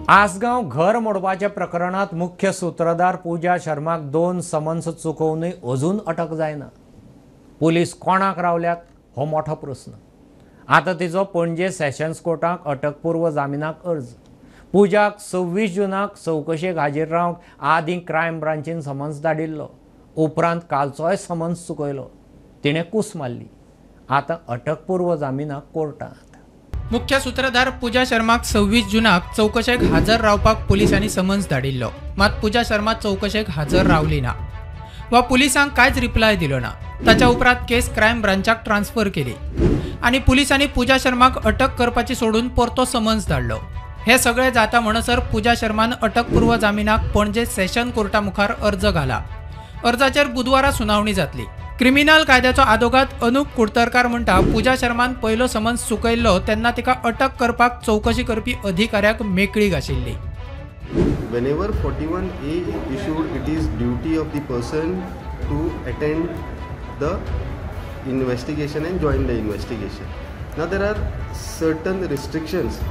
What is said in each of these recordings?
आसगांव घर मोडपाच्या प्रकरणात मुख्य सूत्रधार पूजा शर्माक 2 समन्स चुकोवनूय अजून अटक जायना. पुलीस कोणाक रावल्यात हो मोठो प्रस्न. आतां तिचो पणजे सेशन्स कोर्टाक अटकपूर्व जामिनाक अर्ज. पूजाक 26 जूनाक चवकशेक हाजीर रावंक आदीं क्रायम ब्रांचीन समन्स धाडिल्लो. उपरांत कालचोय समन्स चुकयलो. तिणें कूस मारली. आतां अटकपूर्व जामिनाक कोर्टांत. मुख्य सूत्रधार पूजा शर्माक 26 जूनाक चवकशेक हाजर रावपाक पुलिसांनी समन्स धाडिल्लो. मात पूजा शर्मा चवकशेक हाजर रावली ना वा पुलिसांक कांयच रिप्लाय दिलो ना. ताच्या उपरांत केस क्रायम ब्रांचाक ट्रान्सफर केली आनी पुलिसांनी पूजा शर्माक अटक करपाची सोडून परतो समन्स धाडलो. हे सगळे जाता म्हणसर पूजा शर्मान अटकपूर्व जामिनाक पणजे सेशन कोर्टा मुखार अर्ज घाला. अर्जाचेर बुधवारा सुनावणी जातली. क्रिमिनल कायद्याचो आदोगाद अनुप कुडतरकार म्हणटा, पूजा शर्मान पयलो समन्स चुकयल्लो तेन्ना तिका अटक करपाक चवकशी करपी अधिकाऱ्याक मेकळीक आशिल्ली. Whenever 41A issued, it is duty of the person to attend the investigation and join the investigation. Now there are certain restrictions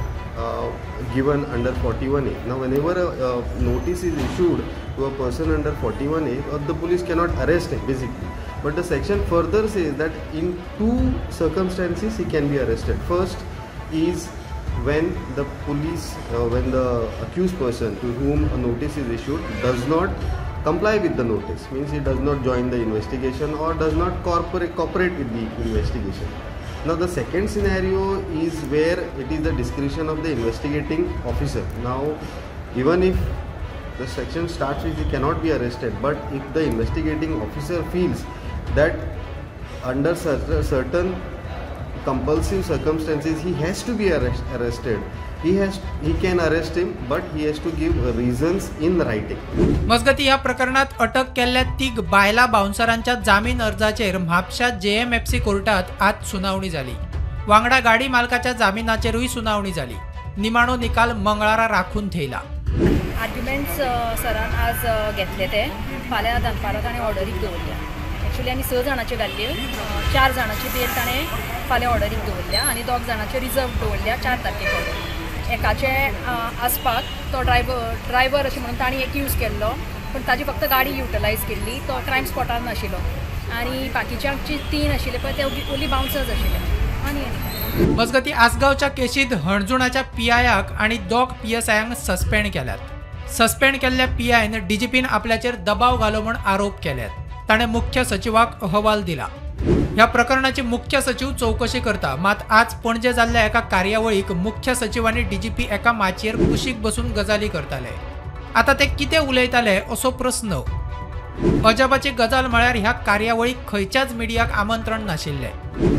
given under 41A. Now whenever a notice is issued to a person under 41A, the police cannot arrest him basically. But the section further says that in 2 circumstances he can be arrested. First is when the police, when the accused person to whom a notice is issued does not comply with the notice, means he does not join the investigation or does not cooperate with the investigation. Now the second scenario is where it is the discretion of the investigating officer. Now even if the section starts with he cannot be arrested, but if the investigating officer feels that under certain compulsive circumstances he has to be arrested, he can arrest him, but he has to give reasons in writing. मजगती ह्या प्रकरणात अटक केल्ल्या 3 बायला बाउन्सरांच्या जामीन अर्जाचेर म्हापशा JMFC कोर्टात आज सुनावणी जाली. वांगडा गाडी मालकाच्या जामिनाचेरूय सुनावणी जाली. निमाणो निकाल मंगळारा राखून थेयला. आर्ग्युमेंट्स सरान आज घेतले ते फाल्यां दनपारां ताणें ऑर्डरीक दवरल्या. एक्चुअली आमी 6 जाणांचे घाल्ली, 4 जाणांची बेल ताणें फाल्यां ऑर्डरीक दवरल्या आनी 2 जाणांचे रिजर्व दवरल्या 4 तारखेक ऑर्डर. एकाचे आसपाक तो ड्रायव्हर अशें म्हणून ताणें एक्यूज केल्लो, पूण ताजी फक्त गाडी युटिलायज केल्ली, तो क्रायम स्पॉटार नाशिल्लो. आनी बाकीच्यांची 3 आशिल्ले पळय ते ओन्ली बाउन्सर्स आशिल्ले. आनी मजगती आसगांवच्या केशीत हणजुणाच्या पीआयक आनी 2 पीएसआयांक सस्पेंड केल्यात. सस्पेंड केल्ल्या पीआयन डीजीपीन आपल्याचेर दबाव घालो म्हूण आरोप केल्यात. ताणें मुख्य सचिवाक अहवाल दिला. ह्या प्रकरणाची मुख्य सचिव चवकशी करता. मात आज पणजे जाल्ल्या एका कार्यावळीक मुख्य सचिव आनी डीजीपी एका माचयेर कुशीक बसून गजाली करताले. आतां ते कितें उलयताले असो प्रस्न. अजापाची गजाल म्हळ्यार ह्या कार्यावळीक खंयच्याच मिडियाक आमंत्रण नाशिल्लें.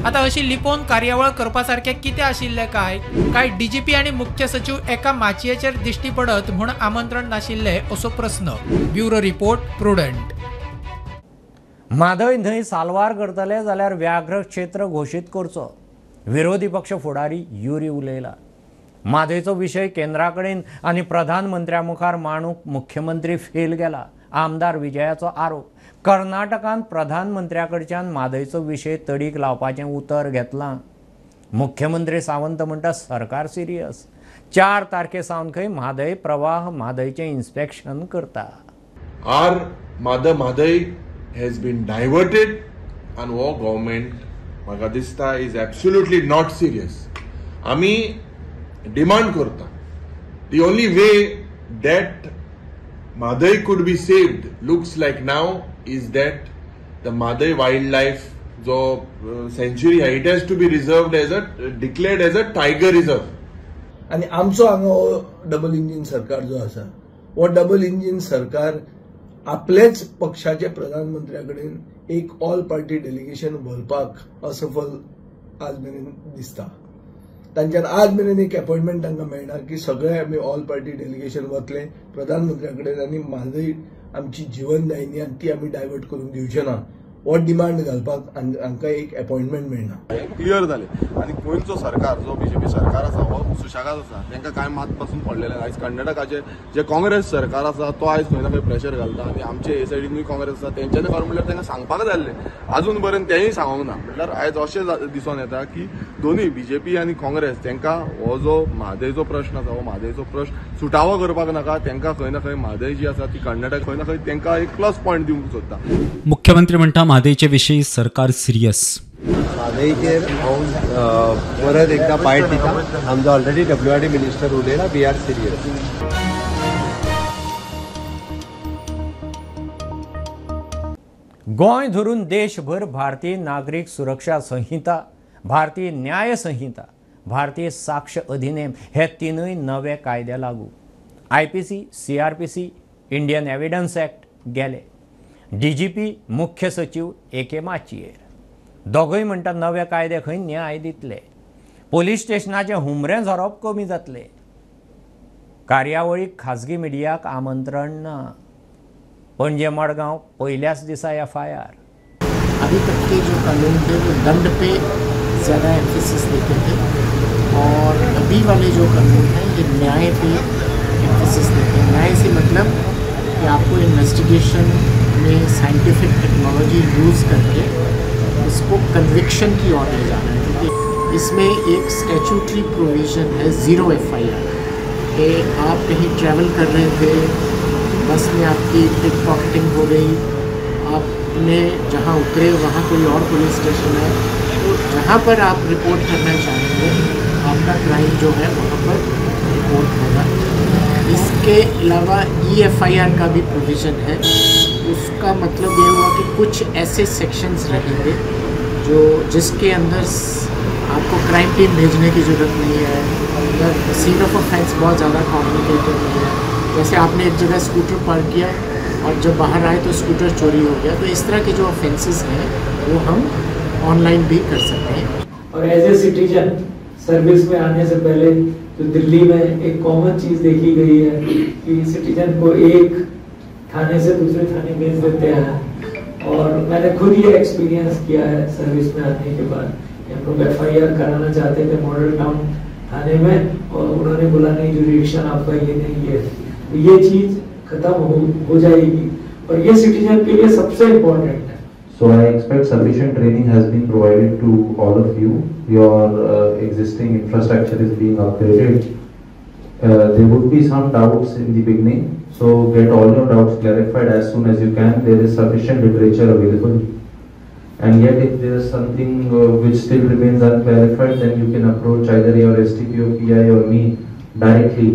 आतां अशी लिपोवन कार्यावळ करपा सारकें कितें आशिल्लें काय? काय डीजीपी आनी मुख्य सचिव एका माचयेचेर दिश्टी पडत म्हूण आमंत्रण नाशिल्लें असो प्रस्न. Bureau report, Prudent. Mhadei न्हंय साल्वार करतले जाल्यार व्याघ्र क्षेत्र घोशीत करचो, विरोधी पक्ष फुडारी युरी उलयला. म्हादयचो विशय केंद्रा कडेन आनी प्रधानमंत्र्या मुखार मांडूंक मुख्यमंत्री फेल गेला, आमदार विजयाचो आरोप. कर्नाटकान प्रधानमंत्र्या कडच्यान म्हादयचो विशय तडीक लावपाचें उतर घेतलां. मुख्यमंत्री सावंत म्हणटा सरकार सिरियस. 4 तारखे सावन खंय म्हादय प्रवाह म्हादयचें इन्स्पेक्शन करता. Our mother Mhadei has been diverted and हो गव्हर्मेंट म्हाका दिसता is absolutely not serious. आमी डिमांड करता the only way that Mhadei could be saved looks like now is that the Mhadei wild life जो सँच्युरी आहा it has to be reserved as a declared as a tiger reserve. आनी आमचो हांगा हो double engine सरकार जो आसा हो डबल इंजीन सरकार आपलेच पक्षाचे प्रधानमंत्र्या कडेन एक ऑल पार्टी डेलिगेशन व्हरपाक असफल आज मेरेन दिसता. तांच्यान आज मेरेन एक अपॉइंटमेंट तांकां मेळना की सगळे आमी ऑल पार्टी डेलिगेशन वतले प्रधानमंत्र्या कडेन आनी म्हादय आमची जिवनदायिनी आनी ती आमी डायवर्ट करूंक दिवचे ना. हो डिमांड घालपाक हांकां एक अपॉइंटमेंट मेळना. क्लियर जालें आनी गोंयचो सरकार जो बीजेपी सरकार आसा हो सुशेगाद आसा, तांकां कांय मात पासून पडलेलें ना. आयज कर्नाटकाचें जें काँग्रेस सरकार आसा तो आयज खंय ना खंय प्रेशर घालता आनी आमचे हे सायडीनूय काँग्रेस आसा तेंच्यांनी खरें म्हणल्यार तांकां सांगपाक जाय आसलें, आजून पर्यंत तेंय सांगूंक ना. म्हणल्यार आयज अशें दिसून येता की दोनूय बीजेपी आनी काँग्रेस तांकां हो जो म्हादयचो प्रश्न आसा हो म्हादयचो प्रश्न सुटावो करपाक नाका, तांकां खंय ना खंय म्हादय जी आसा ती कर्नाटक खंय ना खंय तांकां एक प्लस पॉयंट दिवंक सोदता. मुख्यमंत्री म्हणटा म्हादयचे विशीं सरकार सिरियस. म्हादयचेर हांव परत एकदा बायट दिता. आमचो already WRD minister उलयला, we are serious. Goa धरून देशभर भारतीय नागरीक सुरक्षा संहिता, भारतीय न्याय संहिता, भारतीय साक्ष अधिनेम हे तिनूय नवे कायदे लागू. IPC, CRPC, Indian evidence act गेले. डीजीपी, मुख्य सचिव एके माचयेर. दोगूय म्हणटा नवे कायदे खंय न्याय दितले, पोलीस स्टेशनाचें हुमरें झरप कमी जातले. कार्यावळीक खाजगी मिडियाक आमंत्रण ना. पणजे मडगांव पयल्याच दिसा FIR. अभी तक के जो कानून थे वो दंड पे ज़्यादा एम्फेसिस देते थे और अभी वाले जो कानून हैं ये न्याय पे एम्फेसिस देते हैं. न्याय से मतलब कि आपको इन्वेस्टिगेशन में साइंटिफिक टेक्नोलॉजी यूज़ करके उसको कन्विक्शन की ओर ले जाना है, क्योंकि इसमें एक स्टैट्यूटरी प्रोविज़न है 0 FIR कि आप कहीं ट्रैवल कर रहे थे, बस में आपकी पिक पॉकेटिंग हो गई, आपने जहां उतरे वहां कोई और पुलिस स्टेशन है, तो जहां पर आप रिपोर्ट करना चाहेंगे आपका क्राइम जो है वहां पर रिपोर्ट होगा. इसके अलावा EFIR का भी प्रोविज़न है. उसका मतलब ये हुआ कि कुछ ऐसे सेक्शंस रहेंगे जो जिसके अंदर आपको क्राइम टीम भेजने की ज़रूरत नहीं है या सीन ऑफ ऑफेंस बहुत ज़्यादा कॉम्प्लिकेटेड नहीं है. जैसे आपने एक जगह स्कूटर पार्क किया और जब बाहर आए तो स्कूटर चोरी हो गया, तो इस तरह के जो ऑफेंसेस हैं वो हम ऑनलाइन भी कर सकते हैं. और एज ए सिटीजन सर्विस में आने से पहले जो दिल्ली में एक कॉमन चीज़ देखी गई है कि सिटीजन को एक थाने से दूसरे थाने भेज देते हैं, और मैंने खुद ये एक्सपीरियंस किया है सर्विस में आने के बाद कि हम लोग FIR कराना चाहते थे मॉडल टाउन थाने में और उन्होंने बोला नहीं जुरिडिक्शन आपका ये नहीं है. तो ये चीज़ खत्म हो जाएगी और ये सिटीजन के लिए सबसे इम्पोर्टेंट है. So I expect sufficient training has been provided to all of you. Your existing infrastructure is being upgraded. There would be some doubts in the beginning, so get all your doubts clarified as soon as you can. There is sufficient literature available, and yet if there is something which still remains unclarified, then you can approach either your STPO, PI or me directly,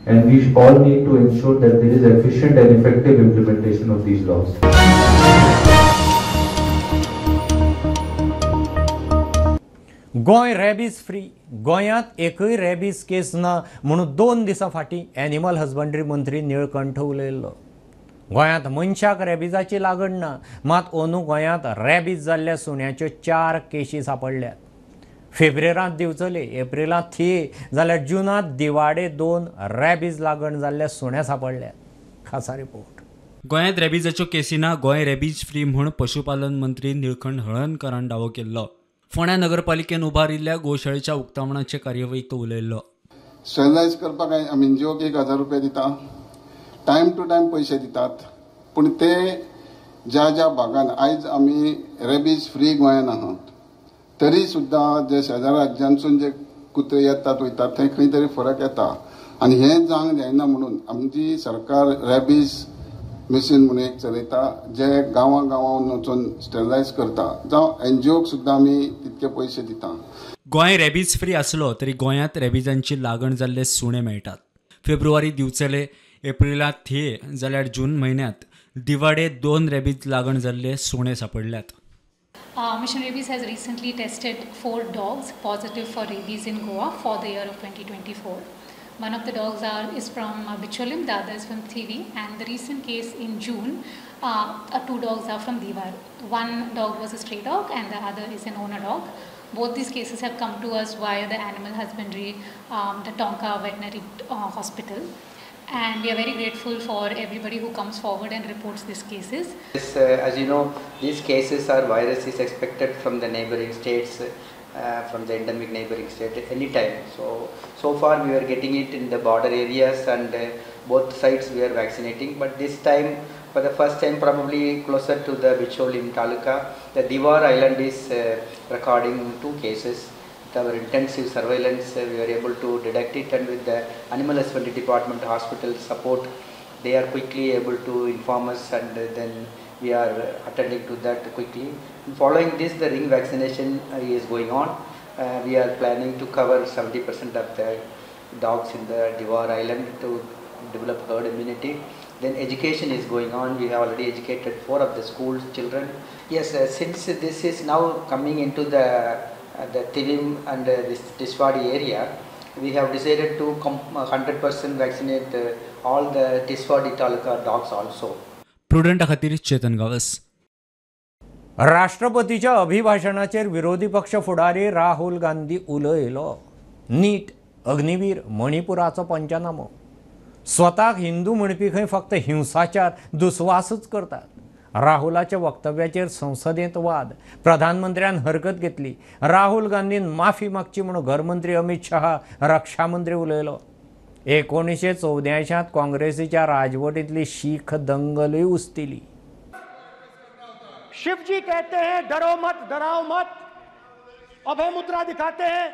and we all need to ensure that there is efficient and effective implementation of these laws. Goa rabies free. गोंयांत एकूय rabies केस ना म्हणून 2 दिसां फाटीं animal husbandry मंत्री निळकंठ उलयल्लो. गोंयांत मनशाक रेबीजाची लागण ना, मात अंदू गोंयांत रेबीज जाल्ल्या सुण्याच्यो 4 केशी सांपडल्यात. फेब्रेरांत दिवचले, एप्रिलांत थिये, जाल्यार जुनांत दिवाडे 2 रेबीज लागण जाल्ल्या सुण्या सांपडल्यात. खासा रिपोर्ट. गोंयांत रेबीजाच्यो केसी ना, गोंय रेबीज फ्री म्हूण पशुपालन मंत्री निळकंठ हळर्णकरान दावो केल्लो. फोंड्या नगरपालिकेन उबारिल्ल्या गोशाळेच्या उक्तावणाचे कार्यवाहीक तो उलयल्लो. स्टरलायज करपाक आमी एनजीओक 1000 रुपया दिता, टायम टू टायम पयशे दितात, पूण ते ज्या ज्या भागान आयज आमी रेबीज फ्री गोंयान आहात तरी सुद्दां जे शेजार राज्यांसून जे कुत्रे येतात वयतात थंय खंय तरी फरक येता आनी हें जावंक जायना म्हणून आमची सरकार रेबीज मिशन म्हणून एक चलयता, जे गांवां गांवां वचून स्टरलायज करता, जावं एनजीओक सुद्दां आमी तितके पयशे दिता. गोंय रेबीज फ्री आसलो तरी गोंयांत रेबीजांची लागण जाल्ले सुणे मेळटात. फेब्रुवारी दिवचले, एप्रिलांत थिये, जाल्यार जून म्हयन्यांत दिवाडे 2 रेबीज लागण जाल्ले सुणे सांपडल्यात. Mission Rabies has recently tested 4 dogs positive for rabies in Goa for the year of 2024. One of the dogs is from Bicholim, the other is from Thivi, and the recent case in June, 2 dogs are from Diwar. One dog was a stray dog and the other is an owner dog. Both these cases have come to us via the animal husbandry, the Tonka Veterinary Hospital. And we are very grateful for everybody who comes forward and reports these cases. Yes, as you know, these cases are virus is expected from the neighboring states, from the endemic neighboring state at any time. So far we are getting it in the border areas and both sides we are vaccinating. But this time, for the first time, probably closer to the Bicholim Taluka, the Diwar Island is recording 2 cases. With our intensive surveillance, we were able to detect it, and with the Animal Husbandry Department hospital support, they are quickly able to inform us, and then we are attending to that quickly. And following this, the ring vaccination is going on. We are planning to cover 70% of the dogs in the Diwar Island to develop herd immunity. Then education is going on. We have already educated 4 of the school children. Yes, since this is now coming into the Tivim and this Tiswadi area, we have decided to 100% vaccinate all the Tiswadi Taluka dogs also. Prudent खातीर चेतन गावस. राष्ट्रपतीच्या अभिभाषणाचेर विरोधी पक्ष फुडारी राहुल गांधी उलयलो. नीट, अग्निवीर, मणिपुराचो पंचनामो. स्वताक हिंदू म्हणपी खंय फक्त हिंसाचार, दुस्वासच करतात. राहुलाच्या वक्तव्याचेर संसदेंत वाद. प्रधानमंत्र्यान हरकत घेतली. राहुल गांधीन माफी मागची म्हणून घरमंत्री अमित शहा, रक्षामंत्री उलयलो. 1984 काँग्रेसीच्या राजवटींतली शीख दंगलूय उस्तिली. शिवजी कहते हैं डरो मत, डराओ मत. अभय मुद्रा दिखाते हैं,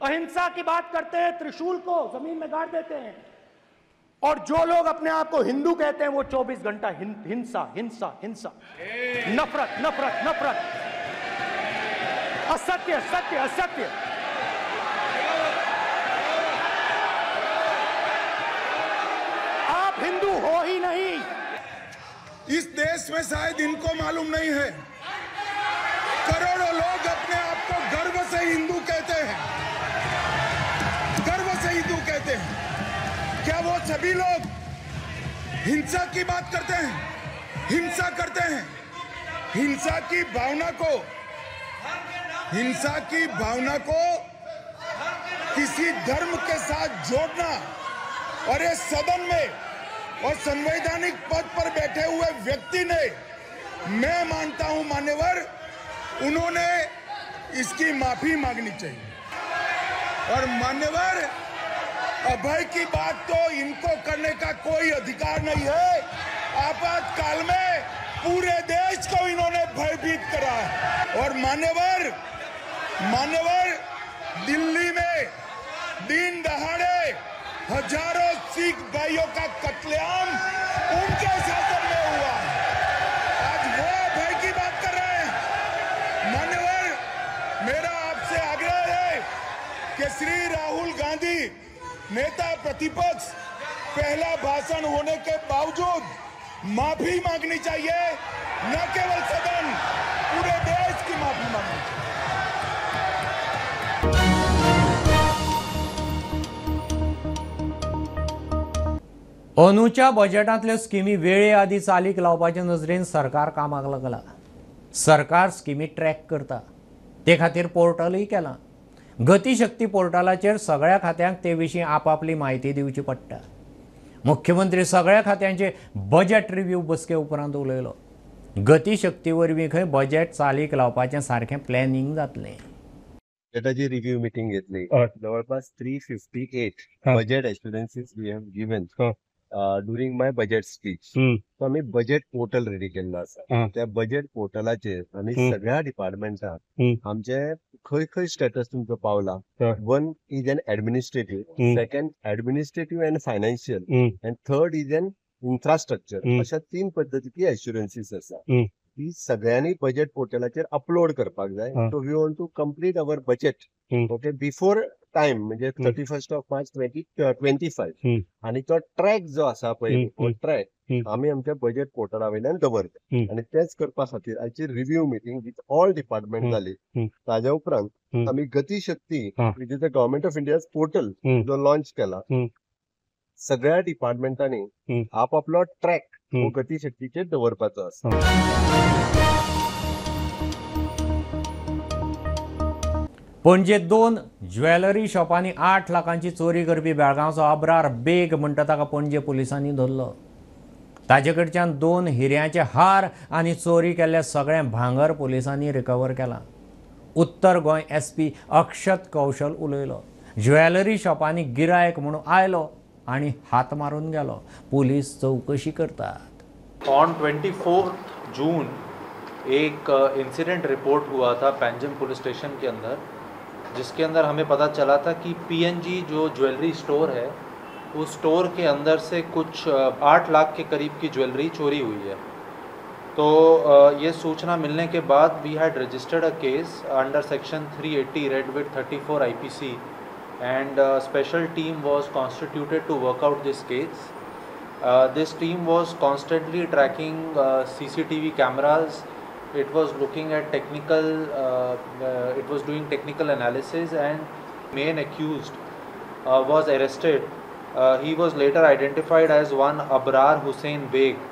अहिंसा की बात करते हैं, त्रिशूल को जमीन में गाड़ देते हैं. और जो लोग अपने आप को हिंदू कहते हैं वो 24 घंटा हिंसा हिंसा हिंसा, नफरत नफरत नफरत, असत्य सत्य असत्य. आप हिंदू हो ही नहीं. इस देश में शायद इनको मालूम नहीं है, करोड़ों लोग अपने आप को गर्व से हिंदू कहते हैं, गर्व से हिंदू कहते हैं. क्या वो सभी लोग हिंसा की बात करते हैं, हिंसा करते हैं? हिंसा की भावना को, हिंसा की भावना को किसी धर्म के साथ जोड़ना और ये सदन में और संवैधानिक पद पर बैठे हुए व्यक्ति ने, मैं मानता हूं मान्यवर, उन्होंने इसकी माफी मांगनी चाहिए. और मान्यवर, अभय की बात तो इनको करने का कोई अधिकार नहीं है. आपातकाल में पूरे देश को इन्होंने भयभीत करा है. और मान्यवर, मान्यवर, दिल्ली में दिन दहाड़े हजारों सिख भाइयों का कत्लेआम उनके शासन में हुआ. आज वो भय की बात कर रहे हैं. मान्यवर, मेरा आपसे आग्रह है कि श्री राहुल गांधी नेता प्रतिपक्ष पहला भाषण होने के बावजूद माफी मांगनी चाहिए. न केवल सदन, पूरे देश की माफी मांगनी चाहिए. अंदूच्या बजेटांतल्यो स्किमी वेळे आदीं चालीक लावपाचे नजरेन सरकार कामाक लागला. सरकार स्किमी ट्रॅक करता, ते खातीर पोर्टलूय केलां. गतिशक्ती पोर्टलाचेर सगळ्या खात्यांक ते विशीं आपापली म्हायती दिवची पडटा. मुख्यमंत्री सगळ्या खात्यांचे बजेट रिव्यू बसके उपरांत उलयलो. गतिशक्ती वरवीं खंय बजेट चालीक लावपाचें सारकें प्लॅनिंग जातलें. बजेटाची रिव्यू मिटींग घेतली. जवळपास 358 budget assurances we have given during my budget speech. So आमी बजेट पोर्टल रेडी केल्लो आसा. त्या बजेट पोर्टलाचेर आमी सगळ्या डिपार्टमेंटाक आमचे खंय खंय स्टेटस तुमचो पावला. 1 is an administrative, 2nd administrative and financial, and 3rd is an infrastructure. अशा 3 पद्दतीची एश्युरन्सीस आसा. ती सगळ्यांनी बजेट पोर्टलाचेर अपलोड करपाक जाय. So we want to complete our budget okay before time, म्हणजे 31 मार्च 2025. आणि तो ट्रॅक जो आसा पळय, हो ट्रॅक आमी आमच्या बजेट पोर्टला वयल्यान दवरता. आनी तेच करपा खातीर आयची review meeting with all department जाली. ताज्या उपरांत आमी Gatishakti which is the government of India's portal जो लॉन्च केला, सगळ्या डिपार्टमेंटांनी आपापलो ट्रॅक हो गतिशक्तीचेर दवरपाचो आसा. पणजे 2 ज्वेलरी शॉपांनी 8 लाखांची चोरी करपी बेळगांवचो अब्रार बेग म्हणटा ताका पणजे पुलिसांनी धरलो. ताजे कडच्यान 2 हिऱ्यांचे हार आनी चोरी केल्ले सगळें भांगर पुलिसांनी रिकवर केलां. उत्तर गोंय SP अक्षत कौशल उलयलो. ज्वेलरी शॉपांनी गिरायक म्हणून आयलो आनी हात मारून गेलो. पुलीस चौकशी करतात. ऑन 24 जून एक इंसिडेंट रिपोर्ट हुआ था पैंजिम पुलिस स्टेशन के अंदर, जिसके अंदर हमें पता चला था कि PNG जो ज्वेलरी स्टोर है उस स्टोर के अंदर से कुछ 8 लाख के करीब की ज्वेलरी चोरी हुई है। तो ये सूचना मिलने के बाद we had registered a case under section 380 read with 34 IPC and special team was constituted to work out this case. This team was constantly tracking CCTV cameras. It was looking at technical, it was doing technical analysis, and main accused was arrested. He was later identified as one Abrar Hussain Beg,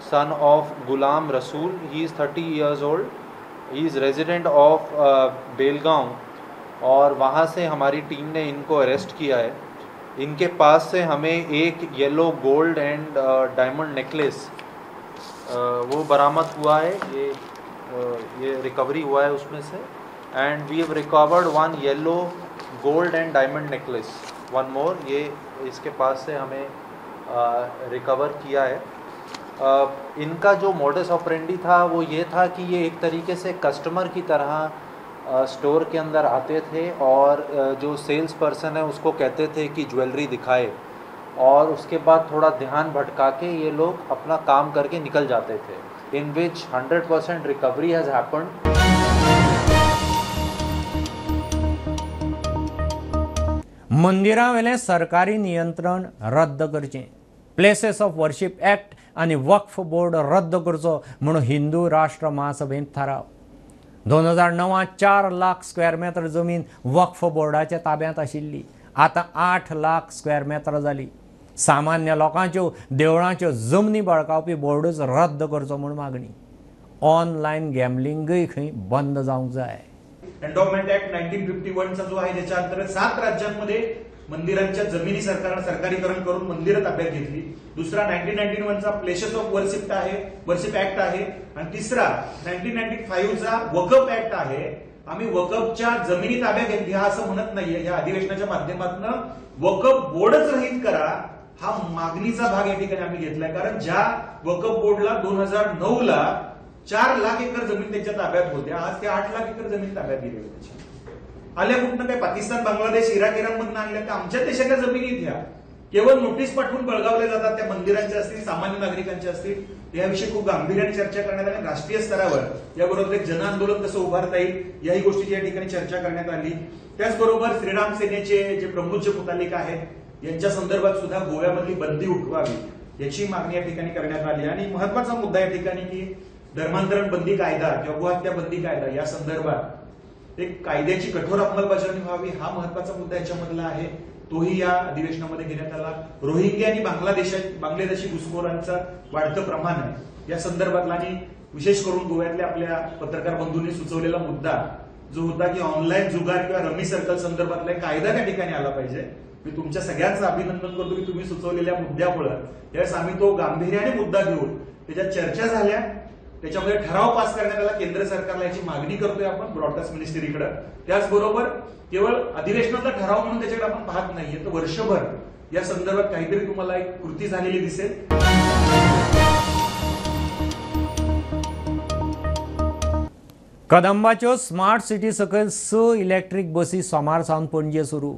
son of Ghulam Rasool. He is 30 years old. He is resident of Belgaum और वहाँ से हमारी team ने इनको arrest किया है। इनके pass से हमें एक yellow gold and diamond necklace वो बरामद हुआ है, ये रिकवरी हुआ है उसमें से। And we have recovered one yellow gold and diamond necklace, one more, ये इसके पास से हमें रिकवर किया है। इनका जो मोडस ऑपरेंडी था वो ये था कि ये एक तरीके से कस्टमर की तरह स्टोर के अंदर आते थे और जो सेल्स पर्सन है उसको कहते थे कि ज्वेलरी दिखाए, और उसके बाद थोड़ा ध्यान भटका के ये लोग अपना काम करके निकल जाते थे। In which 100% recovery has happened. मंदिरां वेलें सरकारी नियंत्रण रद्द करचें, प्लेसेस ऑफ वर्शिप एक्ट आनी वक्फ बोर्ड रद्द करचो म्हणून हिंदू राष्ट्र महासभेंत थाराव. 2009 4 लाख स्क्वेअर मेटर जमीन वक्फ बोर्डाच्या ताब्यांत आशिल्ली, आतां 8 लाख स्क्वेअर मेटर जाली. सामान्य लोकांच्यो देवळांच्यो जमनी बळकावपी बोर्डूच रद्द करचो म्हूण मागणी. ऑनलायन गॅमलिंगूय खंय बंद जावंक जाय. एन्डॉवमेंट ऍक्ट 1951 चा जो आहे, ज्याच्या अंतर्गत 7 राज्यांमध्ये मंदिरांच्या जमिनी सरकारने सरकारीकरण करून मंदिरं ताब्यात घेतली. दुसरा 1991 चा प्लेसेस ऑफ वर्शिप आहे, वर्शिप ऍक्ट आहे, आणि तिसरा 1995 चा वकफ ऍक्ट आहे. आम्ही वकफच्या जमिनी ताब्यात घ्या असं म्हणत नाहीये. या अधिवेशनाच्या माध्यमातून वकफ बोर्डच रहित करा हा मागणीचा भाग या ठिकाणी आम्ही घेतलाय. कारण ज्या वकफ बोर्डला 2009 ला 4 लाख एकर जमीन त्यांच्या ताब्यात होत्या, आज त्या 8 लाख एकर जमीन ताब्यात गेली होती. आल्या कुठनं काय पाकिस्तान, बांगलादेश, इराक, इराण मधनं आणल्या का? आमच्या देशाच्या जमिनीत ह्या केवळ नोटीस पाठवून बळगावल्या जातात, त्या मंदिरांच्या असतील, सामान्य नागरिकांच्या असतील. याविषयी खूप गांभीर्याने चर्चा करण्यात आली. राष्ट्रीय स्तरावर याबरोबर एक जन आंदोलन कसं उभारता येईल याही गोष्टीची या ठिकाणी चर्चा करण्यात आली. त्याचबरोबर श्रीराम सेनेचे जे प्रमुख जे मुतालिक आहेत यांच्या संदर्भात सुद्धा गोव्यामधली बंदी उठवावी याची मागणी या ठिकाणी करण्यात आली. आणि महत्वाचा मुद्दा या ठिकाणी की धर्मांतरण बंदी कायदा किंवा गोहत्या बंदी कायदा या संदर्भात एक कायद्याची कठोर अंमलबजावणी व्हावी हा महत्वाचा मुद्दा याच्यामधला आहे, तोही या अधिवेशनामध्ये घेण्यात आला. रोहिंग्या आणि बांगलादेशी घुसखोरांचा वाढतं प्रमाण आहे या संदर्भातला, आणि विशेष करून गोव्यातल्या आपल्या पत्रकार बंधूंनी सुचवलेला मुद्दा जो होता की ऑनलाईन जुगार किंवा रमी सर्कल संदर्भातला कायदा त्या ठिकाणी आला पाहिजे. मी तुमच्या सगळ्यांचं अभिनंदन करतो की तुम्ही सुचवलेल्या मुद्द्यामुळे यावेळेस आम्ही तो गांभीर्याने मुद्दा घेऊन त्याच्यात चर्चा झाल्या, त्याच्यामध्ये ठराव पास करण्यात आला. केंद्र सरकारला याची मागणी करतोय आपण ब्रॉडकास्ट मिनिस्ट्रीकडे. त्याचबरोबर केवळ अधिवेशनातला ठराव म्हणून त्याच्याकडे आपण पाहत नाहीये, तर वर्षभर या संदर्भात काहीतरी तुम्हाला एक कृती झालेली दिसेल. कदंबाच्यो स्मार्ट सिटी सकयल 6 इलेक्ट्रीक बसी सोमार सावन पणजे सुरू.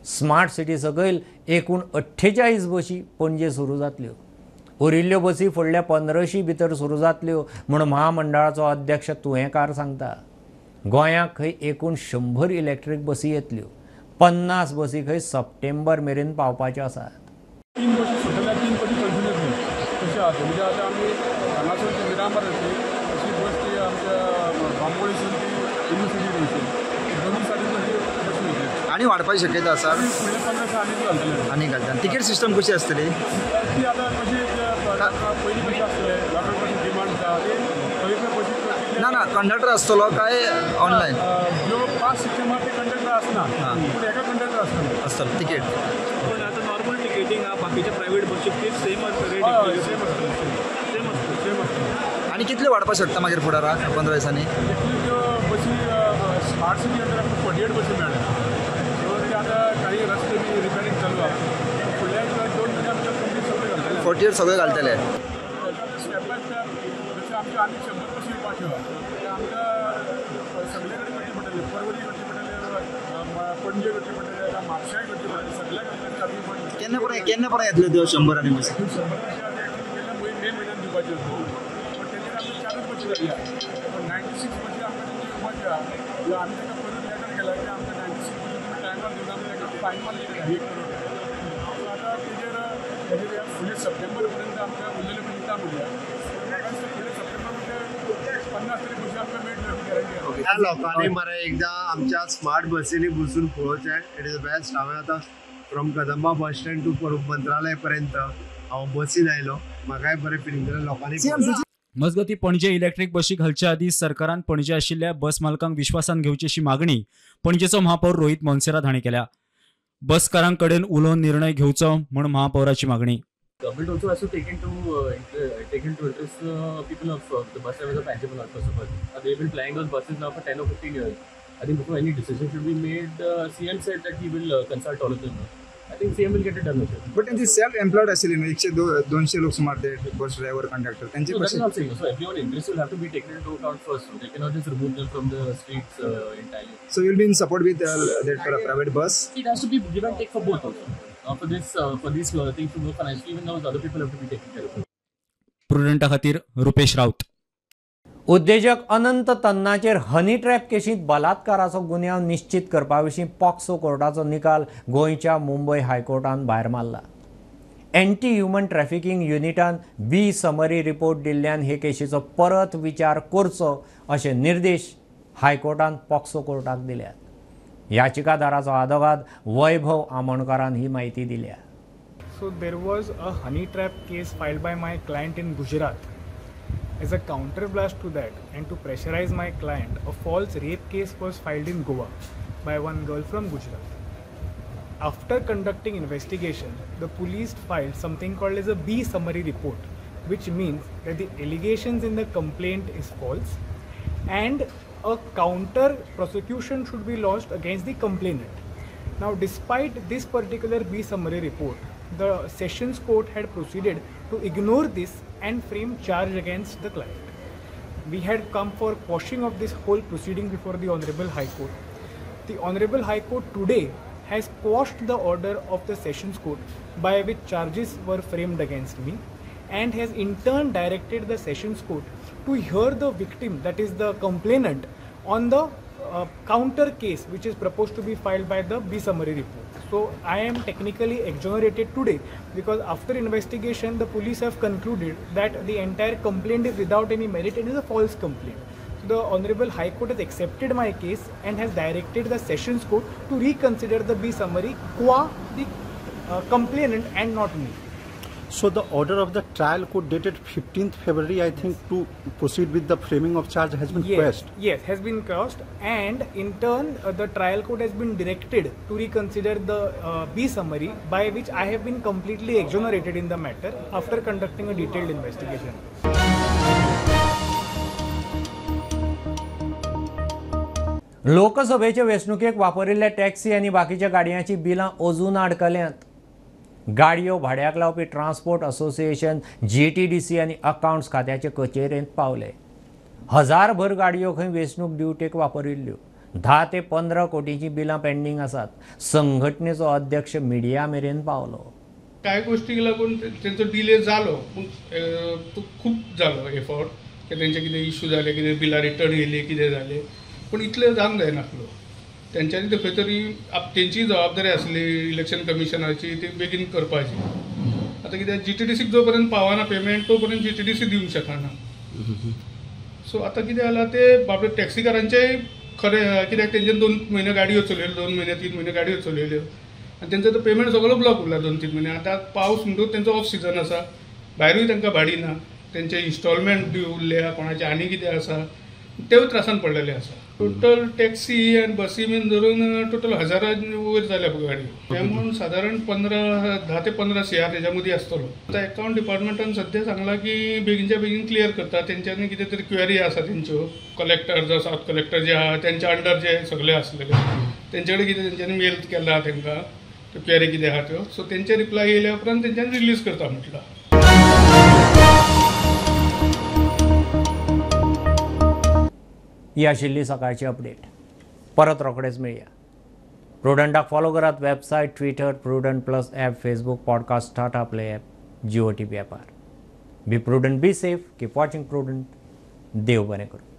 स्मार्ट सिटी सकयल एकूण 48 बशी पणजे सुरू जातल्यो. उरिल्ल्यो बसी फुडल्या 15 भितर सुरू जातल्यो म्हूण महामंडळाचो अध्यक्ष तुयेंकार सांगता. गोंयाक खंय एकूण 100 इलेक्ट्रीक बसी येतल्यो. 50 बसी खंय सप्टेंबर मेरेन पावपाच्यो आसात. 3 बसी सुटल्या, 3 बसी कंटिन्यू तशें आसा. म्हणजे आतां आमी हांगासर मिरामार येतली अशी बस ती आमच्या बांबोळीसून ती युनिवर्सिटी वयतली, दोनूय सायडीन अशी बसी वयतली. आनी वाडपाची शक्यता आसा? फुडल्या 15 आनी घालतले. आनी घालता. तिकेट सिस्टम कशी आसतली? ती आतां कशी पयलीं कशी आसतले, लोकांक कशी डिमांड आसा ती. ना ना ना कंडक्टर आसतलो काय ऑनलायन? जो पास सिस्टम आहा ते कंडक्टर आसना, पूण एका कंडक्टर आसतलो आसतलो तिकेट. पूण आतां नॉर्मल टिकेटींग आहा बाकीच्या प्रायवेट बसीक ती सेम आसता रेट? सेम आसतलो, सेम आसतलो, सेम आसतलो. आनी कितले वाडपाक शकता मागीर फुडाराक 15 दिसांनी? त्यो बसी स्मार्ट सिटी अंडर आमकां 48 बसी मेळ्ळ्या. सो ते आतां काही रस्ते बी रिपेरींग चालू आहा, फुडल्या 2 म्हयन्या भितर कंप्लीट सगळे घालतले. 48 सगळे घालतले. स्टेप बाय स्टेप जशें आमच्यो आनी 100 बसी येवपाच्यो आहा ते आमकां सगळे कडेन करचे पडटले. परवरी करची पडटले, पणजे करची पडटले, आतां म्हापशाय करची पडटले, सगळ्या कडेन चालू पडटले. केन्ना पर्यंत केन्ना पर्यंत येतल्यो त्यो 100 आनी बसी? 100 बसी एक्चुअली गेल्या मे म्हयन्यान दिवपाच्यो, पण तेजेर आमकां 4 बसी जाल्या, पण 96 बसी आमकां तेंच्यो येवपाच्यो आहा. आमी तांकां परत लेटर केला की आमकां 96 बसी तुमी टायमार दिवना, आमी तांकां फायन मारली 1 करोड. सो आतां तेजेर तेजेर फुडले सप्टेंबर पर्यंत आमकां उरलेले पण दिता म्हणल्या. म्हाका दिसता फुडले सप्टेंबर म्हणजे 50 तरी बसी आमकां मेळटल्यो गॅरंटी आहा. ह्या लोकांनी मरे एकदां आमच्या स्मार्ट बसींनी बसून पळोवचें, it is best. हांवें आतां from Kadamba bus stand to Mantralaya पर्यंत हांव बसीन आयलो, म्हाकाय बरें फिलींग जालें लोकांनी. मजगतीं पणजे इलेक्ट्रीक बशी घालचे आदीं सरकारान पणजे आशिल्ल्या बस मालकांक विश्वासान घेवची अशी मागणी पणजेचो महापौर रोहित मोन्सेरात हांणी केल्या. बसकारां कडेन उलोवन निर्णय घेवचो म्हूण महापौराची मागणी. Government also has to take into interest people of the bus drivers of Panjim first of all. They've been plying those buses now for 10 or 15 years. I think before any decision should be made, CM said that he will consult all of them. I think CM will get it done. But in the self-employed आशिल्ले न्हू 100-200 लोक सुमार ते bus driver conductor त्यांचे कशे? That's not saying. So everyone interest will have to be taken into account first. So they cannot just remove them from the streets entirely. So you will be in support with that private bus? It has to be give and take for both also. For this thing to work financially, even those other people have to be taken care of. प्रुडंटा खातीर रुपेश राऊत. उद्देजक अनंत तन्नाचेर honey trap केशींत बलात्काराचो गुन्यांव निश्चित करपा विशीं POCSO कोर्टाचो निकाल गोंयच्या मुंबय हायकोर्टान भायर मारला. एंटी ह्युमन ट्रॅफिकिंग युनिटान बी समरी रिपोर्ट दिल्ल्यान हे केशीचो परत विचार करचो अशे निर्देश हायकोर्टान पॉक्सो कोर्टाक दिल्यात. याचिकादाराचो आदोगाद वैभव आमोणकारान ही म्हायती दिल्या. So there was a honey trap case filed by my client in Gujarat. As a counterblast to that and to pressurize my client, a false rape case was filed in Goa by one girl from Gujarat. After conducting investigation, the police filed something called as a B summary report, which means that the allegations in the complaint is false and a counter prosecution should be lodged against the complainant. Now, despite this particular B summary report, the Sessions Court had proceeded to ignore this and frame charge against the client. We had come for quashing of this whole proceeding before the Honorable High Court. The Honorable High Court today has quashed the order of the Sessions Court by which charges were framed against me, and has in turn directed the Sessions Court to hear the victim, that is the complainant, on the counter case which is proposed to be filed by the B summary report. So I am technically exonerated today because after investigation the police have concluded that the entire complaint is without any merit and is a false complaint. So the Honorable High Court has accepted my case and has directed the Sessions Court to reconsider the B summary qua the complainant and not me. So the order of the trial court dated 15th February, I think, to proceed with the framing of charge has been quashed. Yes, has been quashed, and in turn the trial court has been directed to reconsider the B summary by which I have been completely exonerated in the matter after conducting a detailed investigation. लोकसभेचे वेंचणुकेक वापरिल्ल्या taxi आनी बाकीच्या गाडयांची बिलां अजून आडकल्यांत. गाडयो भाड्याक लावपी transport association GTDC आनी accounts खात्याचे कचेरेंत पावले. हजारभर गाडयो खंय वेंचणूक ड्युटेक वापरिल्ल्यो. 10 ते 15 कोटींची बिलां पेंडींग आसात. संघटनेचो अध्यक्ष मिडिया मेरेन पावलो. कांय गोष्टीक लागून तेंचो डिले जालो, पूण तो खूब जालो एफर्ट की तेंचे कितें इश्यू जाले, कितें बिलां रिटर्न येयली, कितें जालें, पूण इतलें जावंक जायनासलो. तेंच्यांनी ते खंय तरी तेंची जबाबदारी आसली इलेक्शन कमिशनाची ती बेगीन करपाची. आतां कितें GTDCक जो पर्यंत पावना पेमेंट तो पर्यंत GTDC दिवंक शकना. सो आतां कितें जालां ते बाबडे टॅक्सीकारांचेय खरें कित्याक तेंच्यान 2 म्हयने गाडयो चलयल्यो, 2 म्हयने 3 म्हयने गाडयो चलयल्यो आनी तेंचो तो पेमेंट सगळो ब्लॉक उरला 2-3 म्हयने. आतां पावस म्हणटकूच तेंचो ऑफ सिजन आसा, भायरूय तांकां भाडी ना, तेंचे इन्स्टॉलमेंट ड्यू उरल्या, कोणाचें आनी कितें आसा. तेवूय त्रासान पडलेले आसा. टोटल टॅक्सी आनी बसी बीन धरून टोटल हजारा वयर जाल्या गाडयो. ते म्हणून सादारण 10 ते 15 CR तेच्या मदीं आसतलो. आतां एकावंट डिपार्टमेंटान सद्या सांगलां की बेगीनच्या बेगीन क्लियर करता. तेंच्यांनी कितें तरी क्वेरी आसा तेंच्यो, कलेक्टर जावं सब कलेक्टर जे आहा तेंच्या अंडर जे सगळे आसलेले तेंचे कडेन कितें तेंच्यांनी मेल केला तेंकां, त्यो क्वेरी कितें आहा त्यो, सो तेंचे रिप्लाय येयल्या उपरांत तेंच्यांनी रिलीज करता म्हटलां. ही आशिल्ली सकाळची अपडेट. परत रोखडेच मेळया. प्रुडंटाक फॉलो करात website, Twitter, Prudent plus app, Facebook, podcast, Tata Play app, Jio TV ॲपार. Be prudent, be safe, keep watching Prudent. देव बरें करूं.